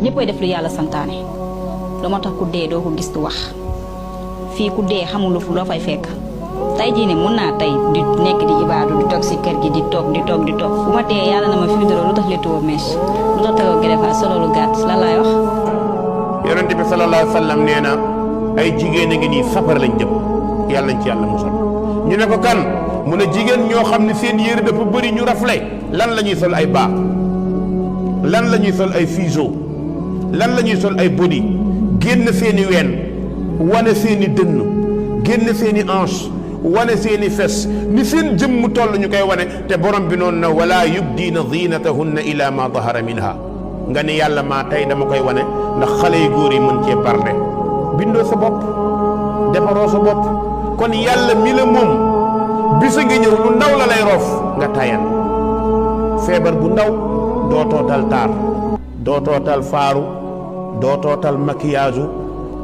ñëppay def lu yàlla santaane lu moo tax ku dee doo ko gis du wax fii ku dee xamul loo fay fekk tey jii ne mun naa tey di nekk di ibaadu di toog si kër gi di toog bu ma dee yàlla na ma fi dara lu tax léttuwoo mèche lu tax tegoo gerefa solo lu gàtt lan laay wax. yonent bi sallallahu alayhi wa sallam nee na ay jigéen a ngi nii safara lañ jëm yàlla nañ ci yàlla musal ñu ne ko kan mu ne jigéen ñoo xam ne seen yére dafa bëri ñu rafle lan la ñuy sol ay baa lan la ñuy sol ay fiso lan la ñuy sol ay body génn seeni ween wane seeni dënn génn seeni hanche wane seeni fes ni seen jëmm toll ñu koy wane te borom bi noonu na wala yubdiina zinatahunna ila ma dahara minha nga ni yàlla maa tey dama koy wane ndax xale yu góor yi mën cee parle bindoo sa bopp defaroo sa bopp kon yàlla mi la moom bisa nga ñëw lu ndaw la lay roof nga tayan feebar bu ndaw dootoo tal taar dootoo tal faaru dootoo tal maquillage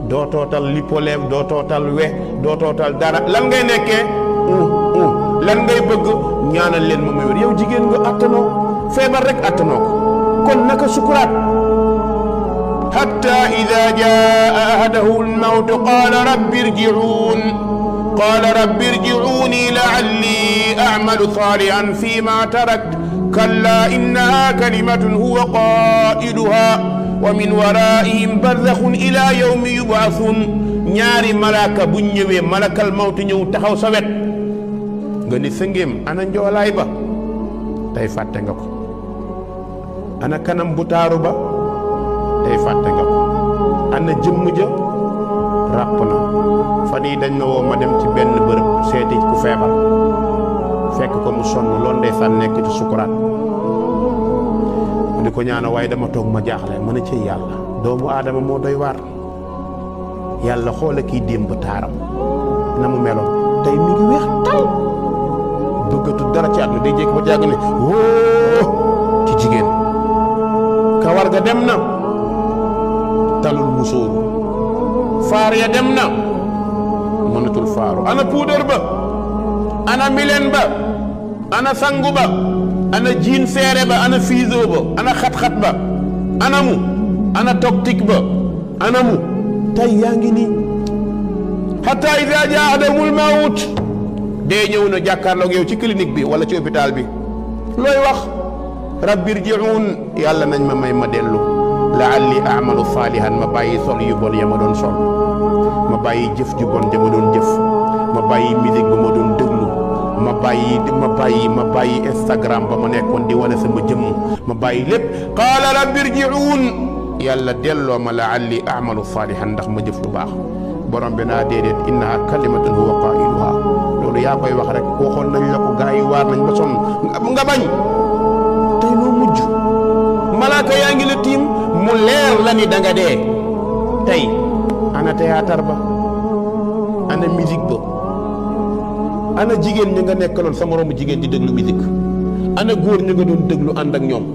dootoo tal lipolève dootoo tal we dootoo tal dara lan ngay nekkee lan ngay bëgg ñaanal leen ma muy wér yow jigéen nga attanoo feebar rek attanoo ko kon naka sukuraat hatta ida jaa ahadahu almawtu qaala rabbi irji'uuni la'alli a'malu saalihan fiima tarakt kallaa innahaa kalimatun huwa qaa'iluhaa wa min waraa'ihim barzakhun ilaa yawmi yub'athuun ñaari malaaka buñ ñëwee malakal mawti ñëw taxaw sa wet nga ni sëngéem ana njoolaay ba tey fàtte nga ko ana kanam bu taaru ba tey fàtte nga ko ana jëmm ja ràpp na fan yii dañ na woo ma dem ci benn bërëb seeti ku feebar fekk ko mu sonn loolu ndeysaan nekk ci sukuraat mu di ko ñaana waaye dama toog ma jaaxle mën a ci yàlla doomu aadama moo doy waar yàlla xoola kii démb taaram na mu meloon tey mi ngi weex tal bëggatu dara ci àdduna day jékki ba jàgg ne wóo ci jigéen kawar ga dem na talul musóoru faar ya dem na mënatul faaru ana puudar ba ana milen ba ana sangu ba ana jiin seere ba ana fiiso ba ana xat-xat ba anamu ana toktik ba anamu tey yaa ngi nii hatta ida jaa ahadahumul mawt dee ñëw na jàkkaarloog yow ci clinique bi wala ci hôpital bi looy wax rabbi irji'uun yàlla nañ ma may ma dellu la'alli a'malu saalihan ma bàyyi sol yu bon ya ma doon sol ma bàyyi jëf ju bon ja ma doon jëf ma bàyyi musique ba ma doon déglu ma bàyyi Instagram ba ma nekkoon di wane sama jëmm ma bàyyi lépp qaala rabbi irji'uun yàlla delloo ma la'alli a'malu saalihan ndax ma jëf lu baax borom bi naa déedéet innaha kalimatun huwa qaa'iluha loolu yaa koy wax rek waxoon nañ la ko gaa yi waar nañ ba sonn nga bañ tey loo mujj malaaka yaa ngi la tiim mu leer la ni da nga dee tey ana théâtre ba ana musique ba ana jigéen ñi nga nekkaloon sa moroomu jigéen di déglu musique ana góor ñi nga doon déglu ànd ak ñoom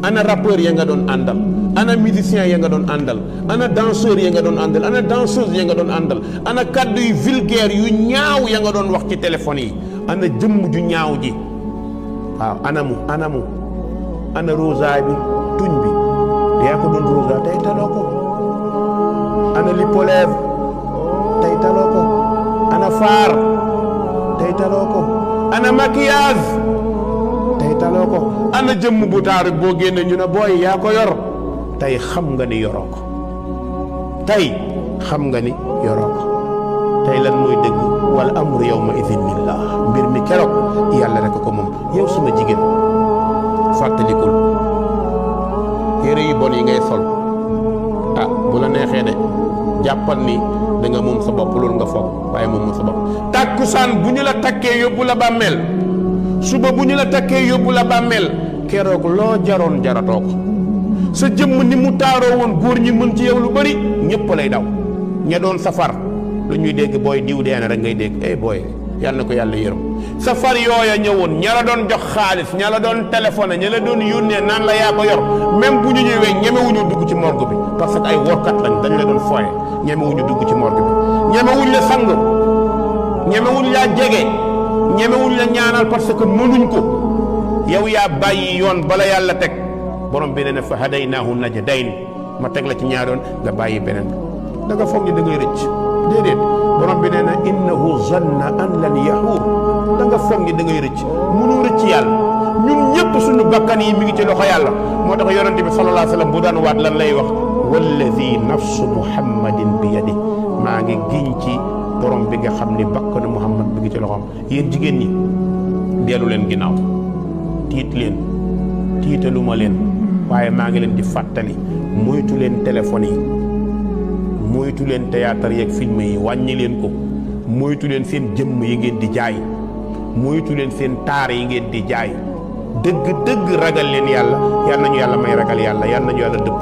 ana rappeur ya nga doon àndal ana musicien ya nga doon àndal ana danseur ya nga doon àndal ana danseuse ya nga doon àndal ana kaddu yu vulgaire yu ñaaw ya nga doon wax ci téléphone yi ana jëmm ju ñaaw ji waaw anamu ana rosaay bi tuñ bi yaa ko doon rosa tey taloo ko ana lipolève tey taloo ko ana faar tey taloo ko ana maquillage tey taloo ko ana jëmm bu taaru boo génne ñu ne booy yaa ko yor tey xam nga ni yoroo ko tey xam nga ni yoroo ko tey lan mooy dëgg wal amru yawma idhin lillah mbir mi keroog yàlla rek ko moom yow suma jigéen fàttalikul yére yu bon yi ngay sol bu la neexee de jàppal ni da nga moom sa bopp loolu nga foog waaye moom sa bopp tàkkusaan bu ñu la takkee yóbbu la bàmmeel suba bu ñu la takkee yóbbu la bàmmeel keroog loo jaroon jaratoo ko sa jëmm ni mu taaroo woon góor ñi mën ci yow lu bari ñëpp lay daw ña doon safar lu ñuy dégg booy diw dee na rek ngay dégg booy yàlla na ko yàlla yërëm safar yooya ñëwoon ña la doon jox xaalis ña la doon téléphoné ña la doon yónnee naan la yaa ko yor même bu ñu ñëwee ñemewuñu dugg ci morgue bi parce que ay workat lañ dañ la doon fooye ñemewuñu dugg ci morgue bi ñemewuñ la sang ñemewuñ laa jege ñemewuñ la ñaanal parce que mënuñ ko yow yaa bàyyi yoon bala yàlla teg borom bi ne fa hadaynaahu najdayn ma teg la ci ñaari yoon nga bàyyi beneen da nga foog ni da ngay rëcc déedéet borom bi nee na innahu zanna an lan yaxuur da nga foog ni da ngay rëcc mënoo rëcc yàlla ñun ñëpp suñu bakkan yi mi ngi ci loxo yàlla moo tax yonente bi sallallahu alayhi wa sallam bu daan waat lan lay wax walladi nafsu muhammadin bi yadi maa ngi giñ ci borom bi nga xam ni bakkanu muhammad bi ngi ci loxoom yéen jigéen ñi dellu leen ginnaaw tiit leen tiitaluma leen waaye maa ngi leen di fàttali moytu leen téléphone yi moytu leen théâtre yeeg film yi wàññi leen ko moytu leen seen jëmm yi ngeen di jaay moytu leen seen taar yi ngeen di jaay dëgg dëgg ragal leen yàlla yal nañu yàlla may ragal yàlla yal nañu yàlla dëpp